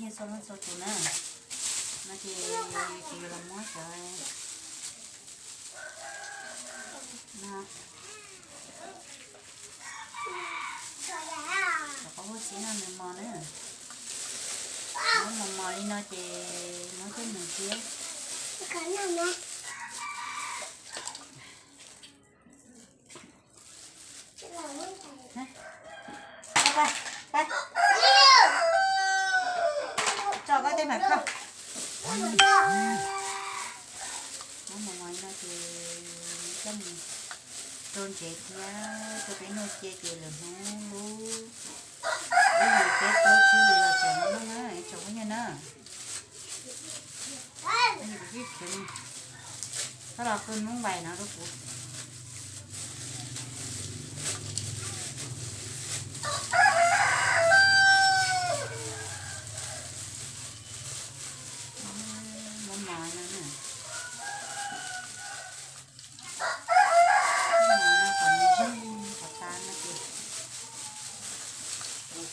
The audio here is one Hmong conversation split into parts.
Txhua leej txhua tus na, no ces kuv yuav los muab cov no, cov qaub vuag txib no nws mos na. Muab mos mos li no ces muab coj mus ntxiab. Tso koj tej mam kho. Muab mos mos li no ces coj mus rau ntsev thiab rau peb noj cia ces lwm hnub lub, ib yim peb plaub tsib hlis los tseem noj na tsoom phooj ywg na. Koj los qw noob vais no rau kuv. Muab mov no na, mov no kom nws zeeg kom tas no ces, muab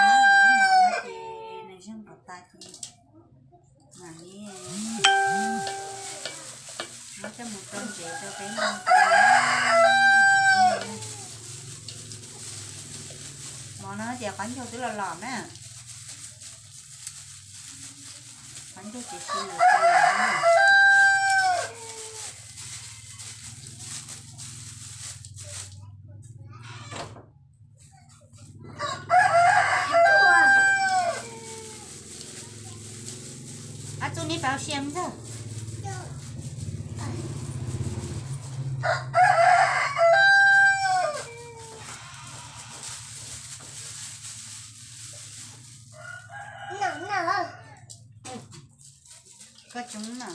mov no ces nws zeeg kom tas ces mam li muab coj mus rau ntsev rau peb noj. Mov no ces qaub ncaug twb los los na. Qaub ncaug ces sis lwm tus na. Ab txuj neb pab sia ntag. Koj coob na.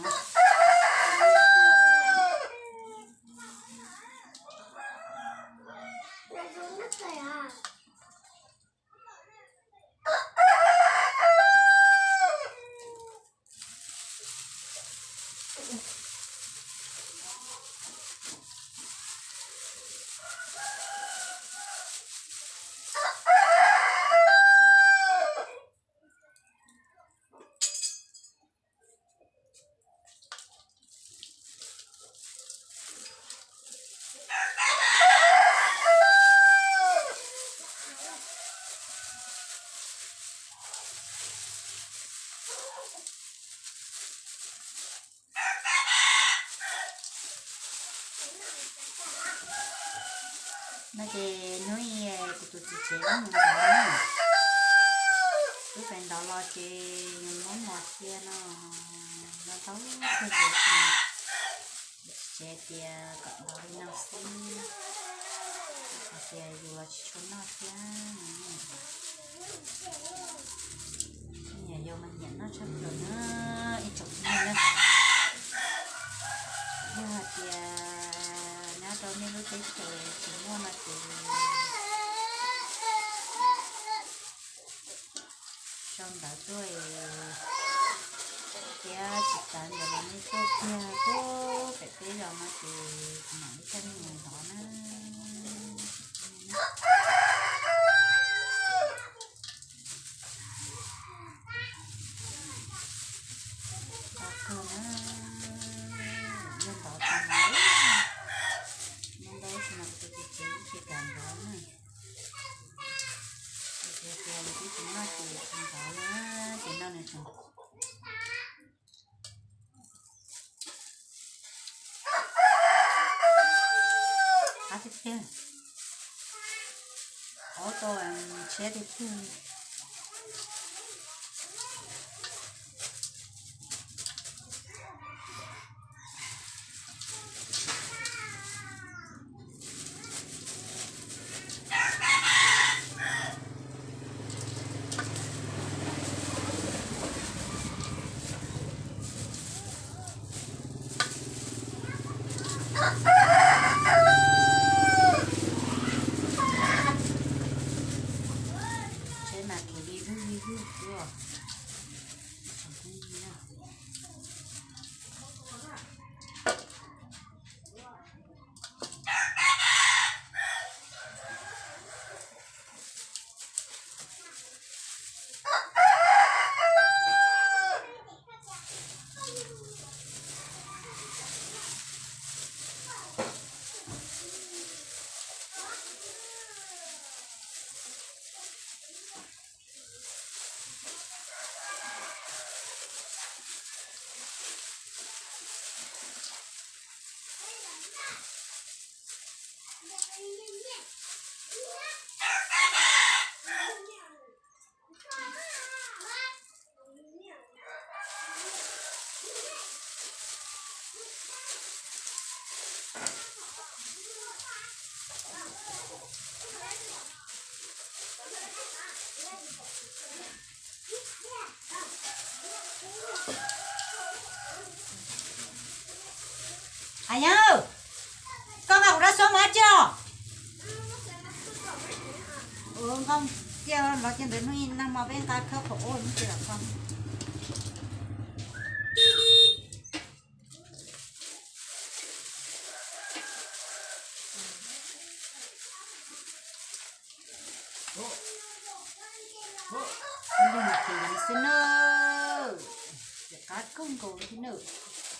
No ces hnub i kuv tus txiv tsev wb mus ntov na. Wb pem ntov los ces muab mov cia no, no tau tag ces txiv tsev tias kom ntov li no xwb, hais tias yus los tsis tshua noj thiab. Nyiam yau mas nyiam noj tshaj plaws na ib tsoom phooj ywg na. Yog hais tias nyob rau nej lub teb chaws tsis muaj no ces sau ntawv tuaj thiab tsis tas ntawd los nej tuaj kiag pem peb zos no ces kuv mam li coj nej mus ntov na. Ntov kawg na, yog ntov tsis ntov, ntau tab sis mas kuv tus txiv tsev tsis kam ntov na. Tias tias nws twb tsis noj ces tsis ntov na, ces noj nws tseem qab tiag tiag, qab tau tshiab tiag tiag. Tsev Yawg, koj nqa kuv rab xub mov tso. Ua nkauj cia los cia ntawd hnub ib nag hmo peb nqa khawb qhov ua mus cia los kho. Ua li no ces xwb na, ces qab kawg nkaus li thiab na.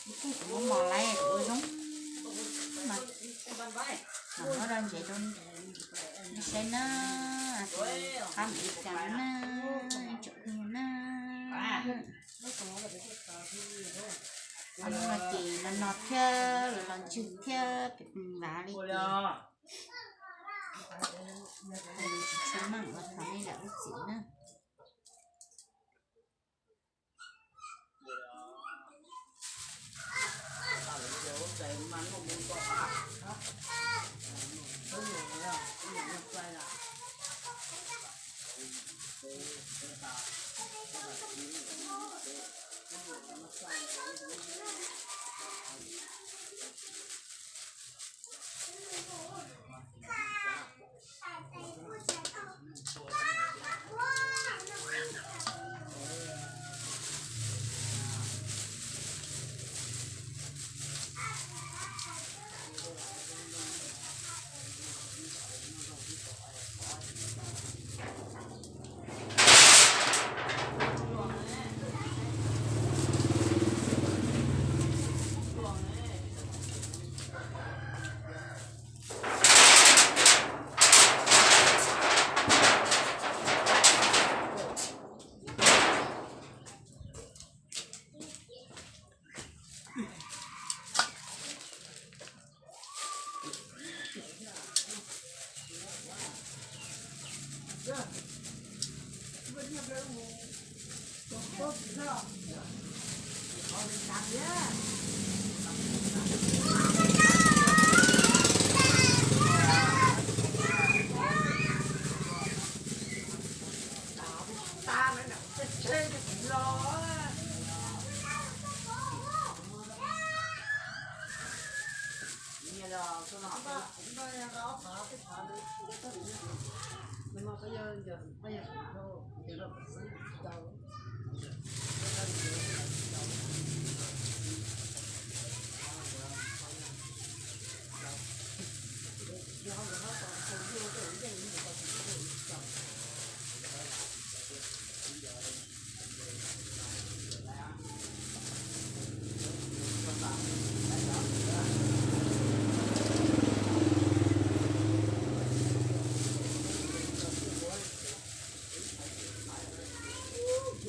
Ib tug kuv muab mos laiv kuv ua zoo mas, mam muab rau ntsev rau nej saib na, qab mus li cas na, tsoom phooj ywg na. Qab no ces los no thiab los los ntswg thiab pes pes vav li ces tsis tshua meej ua thaum nej lam ub txim na.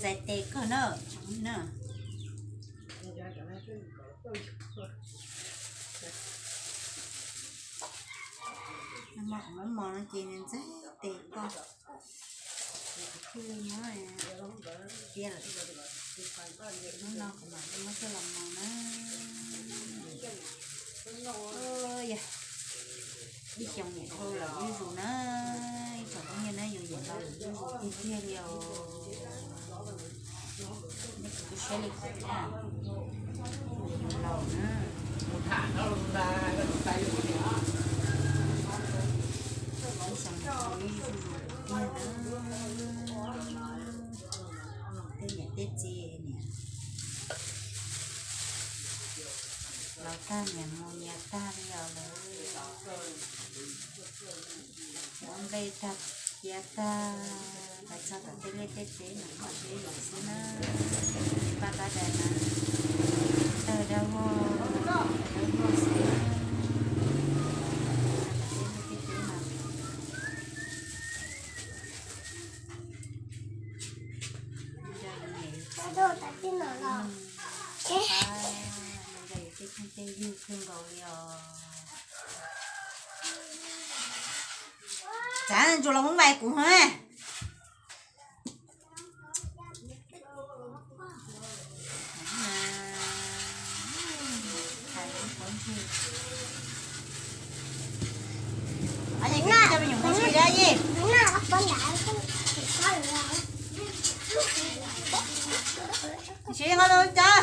Ntxais tes kawg na, tsoom na. Nag hmo kuv muab mos no ces nws ntxais tes kawg. Ces kuv thiaj li muab tiag lawm. Hnub no kuv mam li muab coj los mos na. Yog ib xyoos niam dhau lawm zuj zus na, ib tsoom phooj ywg na, yus niam dhau lawm zuj zus tiag tiag li os. Nej kuv twb saib li cas thiab, yus laus na. Ib xyoos niam dhau zuj zus tiag na. Tej niam tej txiv niam laus tag niam mus nyias tag li os lawm. Muab nplej tag, cia tag, los txog tom tej liaj tej teb no kom deb lawm xwb na. Paj tab dais na, tawg dawb vog, dawb vog xwb na. Tom tej liaj tej teb no, nco yus niam yus txiv, nco yus tej phooj tej ywg kawg nkaus li os. Tsav ntsuas los muab vais kuv hov. Cov me nyuam mus tsis da yej. Siv nqo rau cov.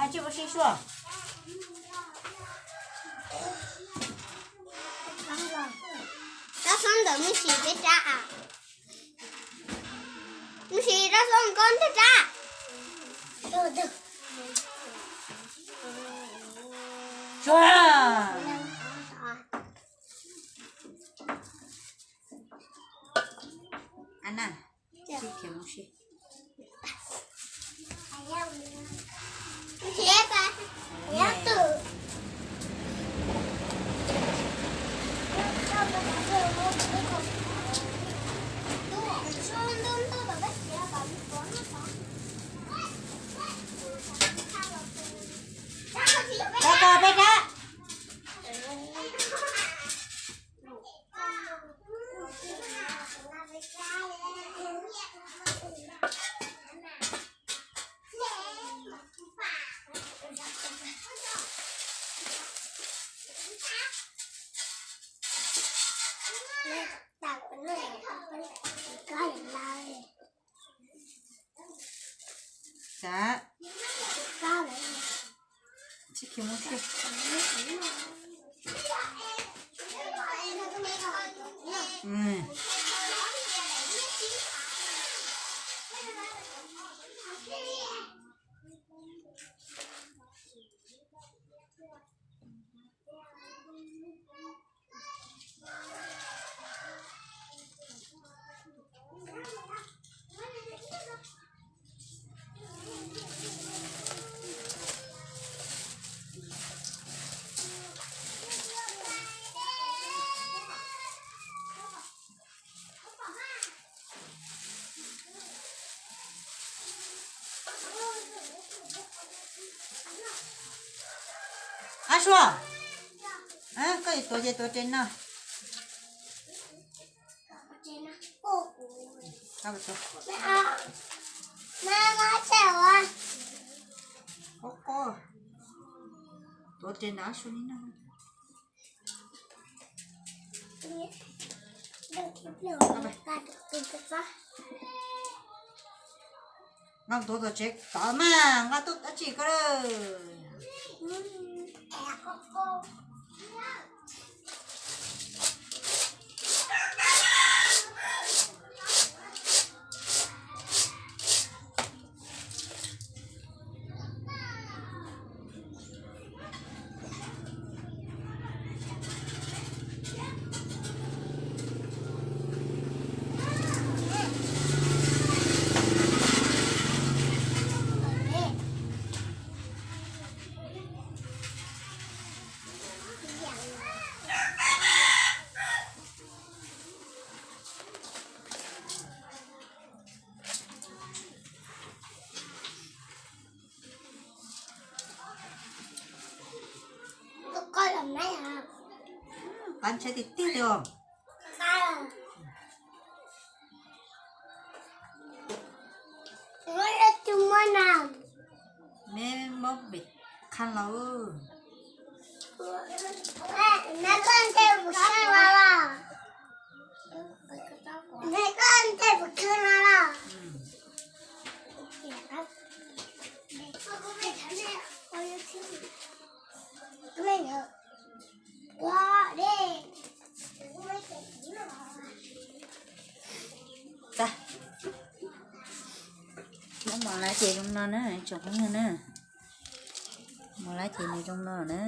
Tsis ua si sua. Rab xob ntawm Nuj Sis peb rab a. Nuj Sis, rab xob koj ntawm rab. Sua. Ana, tsis khiav mus si. Rau koj peb rab. Xav tsis khiav mus si. Ab Sua, koj yuav tuav ces tuav tes no. Tuav tes no, Ab Sua li no. Nqa tuav tom tsev tod mas nqa tuaj dab tsi ko lawm. Qab ntshai tiag tiag li os. Me mob pem qha laus. Tag, muab mov lav ces zoo no na tsoom phooj ywg na. Mov lav ces nws zoo no na.